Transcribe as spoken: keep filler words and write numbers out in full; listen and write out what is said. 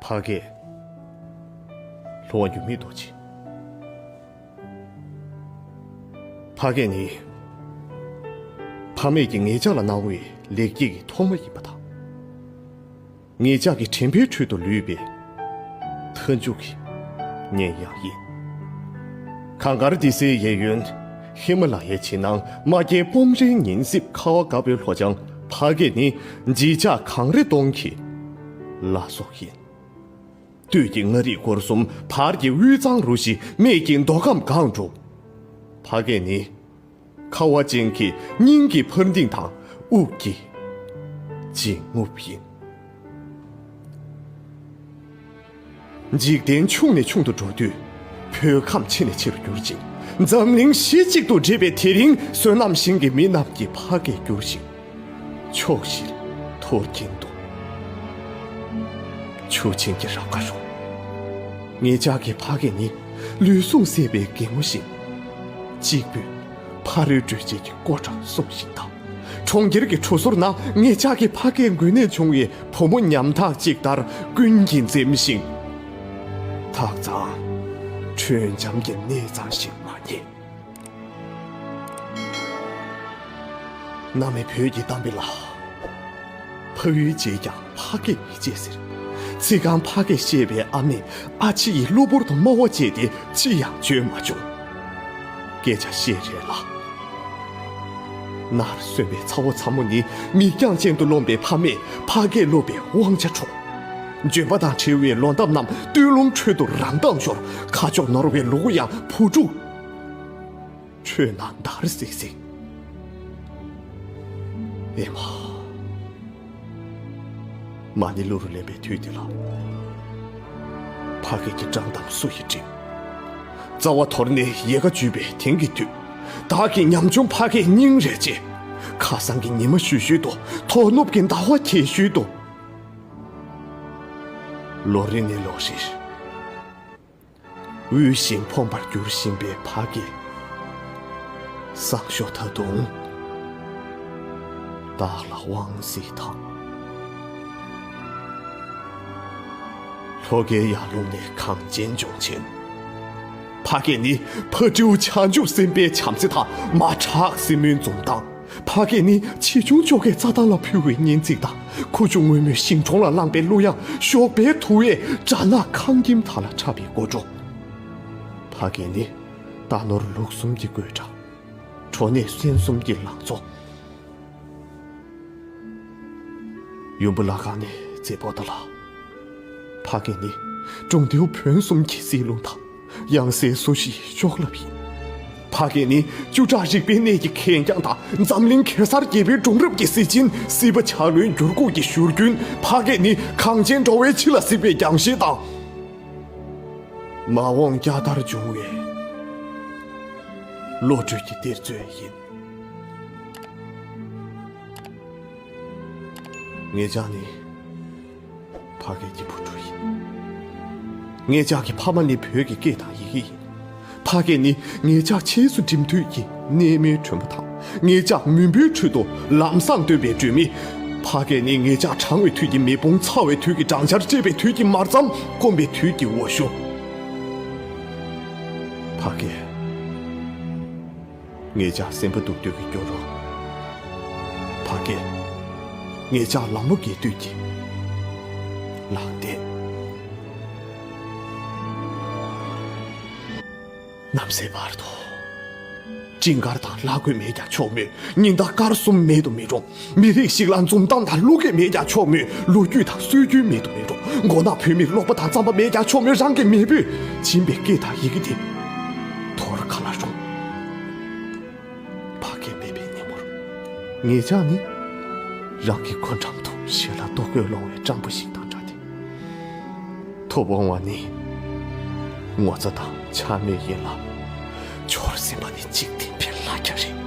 ཕ་སྐད། ལྷོ་བ་འགྱུར་མེད་རྡོ་རྗེ། ཕ་སྐད་ནི། ཕ་མེས་ཀྱིས་ངེད་ཅག་ལ་གནང་བའི་ལེགས་སྐྱེས་ཀྱི་ཐོག་མ་ཡིན་པ་དང་། ངེད་ཅག་གི་དྲན་པའི་ཁྲོད་དུ་ལུས་པའི་མཐའ་མཇུག་གི་གཉེན་ཡང་ཡིན། གངས་དཀར་ཏི་སེའི་གཡས་གཡོན་ཧི་མ་ལ་ཡའི་ཕྱི་ནང་རྨ་རྒྱལ་སྤོམ་རའི་ཉིན་སྲིབ་ཁ་བ་དཀར་པོའི་ལྷོ་བྱང་ཕ་སྐད་ནི་བརྗིད་ཆགས་གངས་རི་སྟོང་གི་བླ་སྲོག་ཡིན། སྟོད་ཀྱི་མངའ་རིས་སྐོར་གསུམ་བར་གྱི་དབུས་གཙང་རུ་བཞི་སྨད་ཀྱི་མདོ་ཁམས་སྒང་དྲུག་ཕ་སྐད་ནི། ཁ་བ་ཅན་གྱི་སྙིང་གི་འཕར་ལྡིང་དང་དབུགས་ཀྱི་འབྱིན་རྔུབ་ཡིན། འཇིག་རྟེན་ཆུང་ནས་ཆུང་དུ་འགྲོ་དུས། བོད་ཁམས་ཆེ་ནས་ཆེ་རུ་གྱུར་ཅིང་། འཛམ་གླིང་གཞི་གཅིག་ཏུ་འདྲེས་པའི་དེ་རིང་། བསོད་ནམས་ཞིང་གི་མི་རྣམས་ཀྱི་ཕ་སྐད་གྱུར་ཞིང་། ཕྱོགས་བཞིར་ཐོར་གྱིན་འདུག་ཆུ་ཆེན་གྱི་རབ་དགའ་རུ། ངེད་ཅག་གི་ཕ་སྐད་ནི་ལུས་ཟུངས་ཟད་པའི་རྒན་མོ་བཞིན། གཅིག་པུས་ཕ་རོལ་སྤྲོད་བྱེད་ཀྱི་སྐོར་བྲང་སྲུང་བཞིན་དང་། གྲོང་ཁྱེར་གྱི་གྲུ་ཟུར་ན་ངེད་ཅག་གི་ཕ་སྐད་འགོས་ནད་བྱུང་བའི་བུ་མོ་ཉམ་ཐག་ཅིག་ལྟར་ཀུན་གྱིས་འཛེམ་ཞིང་། ཐག་གཙང་ཁྲོན་འཇམ་གྱི་གནས་གཙང་ཞིག་མ་རྙེད། ན་མེད་བོད་ཀྱི་གཏམ་དཔེ་ལ། ཕ་ཡུལ་བརྗེད་ཀྱང་ཕ་སྐད་མི་བརྗེད་ཟེར། ཚིག་རྐང་ཕ་སྐད་བཤད་པའི་ཨ་མས་ཨ་ཕྱི་ཡི་གློ་བུར་དུ་སྨྲ་བ་བཅད་དེ་ཅི་ཡང་བརྗོད་མ་བྱུང་། སྐད་ཆ་བཤད་རེད་ལ། ནར་སོན་པའི་ཚ་བོ་ཚ་མོ་ནི་མིག་རྒྱང་ཅན་དུ་རློམ་པའི་ཕ་མས་ཕ་སྐད་སློབ་པའི་དབང་ཆ་འཕྲོག་ལྗོན་པ་དང་བྲལ་བའི་ལོ་འདབ་རྣམས་སྟོད་ལུང་ཁྲོད་དུ་རང་མདངས་ཤོར། ཁ་ཕྱོགས་ནོར་བའི་ལུ་གུ་ཡང་བུ་ཕྲུག་ཁྲོད་ན་འདར་སིག་སིག་ཨེ་མ། མ་ཎི་གླུ་རུ་ལེན་པའི་དུས་འདི་ལ། ཕ་སྐད་ཀྱི་བཀྲག་མདངས་སུ་ཡིས་འགྲིབ། རྩ་བ་དོར་ནས་ཡལ་ག་འཇུས་པའི་དེང་གི་དུས། བདག་གི་ཉམ་ཆུང་ཕ་སྐད་སྙིང་རེ་རྗེ། ཁ་སང་གི་ཉི་མ་ཤུལ་ཤུལ་དུ། དོ་ནུབ་ཀྱི་ཟླ་བ་འཁྱིལ་ཤུལ་དུ། ལོ་རེ་ནས་ལོ་རེར། དབུལ་ཞིང་ཕོངས་པར་འགྱུར་བཞིན་པའི་ཕ་སྐད། སང་ཞོགས་ད་དུང་བདག་ལ་དབང་སྲིད་དམ། ལྷོ་ཁའི་ཡར་ཀླུང་ནས་གངས་ཅན་ལྗོངས་ཆེན། ཕ་སྐད་ནི་ཕ་སྤྲེའུ་བྱང་ཆུབ་སེམས་དཔའི་བྱམས་བརྩེ་དང་མ་བྲག་སྲིན་མོའི་འཛུམ་མདངས། ཕ་སྐད་ནི་ཆེ་ཆུང་ཅོག་གེའི་རྩྭ་ཐང་ལ་ཕུལ་བའི་སྙན་ཚིག་དང་། ཁུ་བྱུག་སྔོན་མོའི་ཞིང་གྲོང་ལ་བླངས་པའི་གླུ་དབྱངས། ཞོགས་པའི་དུ་བས་སྦྲ་ནག་ཁང་ཁྱིམ་དག་ལ་འཁྲབ་པའི་སྒོ་འགྲོ། ཕ་སྐད་ནི་རྟ་ནོར་ལུག་གསུམ་གྱི་དགོད་སྒྲ། གྲོ་ནས་སྲན་གསུམ་གྱི་ལང་ཚོ། ཡུམ་བུ་བླ་སྒང་ནས་མཛེས་པོ་ད་ལ། ཕ་སྐད་ནི་གྲོང་རྡལ་བོན་གསུམ་གྱི་བསིལ་རླུང་དང་། གཡང་སའི་སོ་བཞིའི་གཤོག་རླབས་ཡིན། ཕ་སྐད་ནི་བཅུ་ཕྲག་རིག་པའི་གནས་ཀྱི་གད་རྒྱངས་དང་། འཛམ་གླིང་གེ་སར་རྒྱལ་པོའི་སྒྲུང་རབས་ཀྱི་གཟི་བྱིན། སྲིད་པ་ཆགས་ལོའི་འགྱུར་ཁུག་གི་བཞུར་རྒྱུན། ཕ་སྐད་ནི་གངས་ཅན་འགྲོ་བའི་འཆི་ལ་གཟིགས་པའི་རྒྱང་ཤེལ་དང་། མ་འོངས་རྒྱལ་དར་འབྱུང་བའི་བློ་གྲོས་ཀྱི་གཏེར་མཛོད་ཡིན། ངེད་ཅག་ནི་ཕ་སྐད་ཀྱི་བུ་ཕྲུག་ཡིན། ངེད་ཅག་གི་ཕ་མ་ནི་བོད་ཀྱི་སྐད་དང་ཡི་གེ་ཡིན། ཕ་སྐད་ནི་ངེད་ཅག་ཆེས་སུ་འགྲིམ་འདོད་ཀྱི་གནས་མལ་དྲོན་པོ་དང་། ངེད་ཅག་མུན་པའི་ཁྲོད་དུ་ལམ་བཟང་སྟོན་པའི་སྒྲོན་མེ། ཕ་སྐད་ནི་ངེད་ཅག་གྲང་བའི་དུས་ཀྱི་མེ་དཔུང་། ཚ་བའི་དུས་ཀྱི་སྦྲང་ཆར། བཀྲེས་པའི་དུས་ཀྱི་མར་རྩམ། སྐོམ་པའི་དུས་ཀྱི་འོ་ཞོ། ཕ་སྐད། ངེད་ཅག་སེམས་པ་སྡུག་དུས་ཀྱི་སྐྱོ་རོ། ཕ་སྐད། ངེད་ཅག་ལ་མོ་རྒས་དུས་ཀྱི་ལག་རྟེན། གནམ་སའི་བར་དུ། སྤྲིན་དཀར་དང་ལྷ་རྒོད་མེད་ཀྱང་ཆོག་མོད། ཉི་ཟླ་སྐར་གསུམ་མེད་དུ་མི་རུང་། མི་རིགས་ཤིག་ལ་འཛུམ་མདངས་དང་གླུ་སྐད་མེད་ཀྱང་ཆོག་མོད། ལོ་རྒྱུས་དང་སྲོལ་རྒྱུན་མེད་དུ་མི་རུང་། མགོ་ནག་བུད་མེད་ཀློག་པ་དང་རྩམ་པ་མེད་ཀྱང་ཆོག་མོད། རང་གི་མེས་པོས་བྱིན་པའི་སྐད་དང་ཡི་གེ་དེ་དོར་ག་ལ་རུང་། ཕ་སྐད་མེད་པའི་ཉིན་མོར། ངེད་ཅག་ནི་རང་གི་འཁོར་འགྲམ་དུ་ཞལ་ལག་ལྟོ་གོས་སློང་བའི་སྤྲང་པོ་ཞིག་དང་འདྲ་སྟེ། ཐུབ་འོང་བ་ནི་ངོ་ཚ་དང་འཕྱ་སྨོད་ཡིན་ལ། འཆོར་ཟིན་པ་ནི་འཇིག་རྟེན་པའི་ལ་རྒྱ་རེད།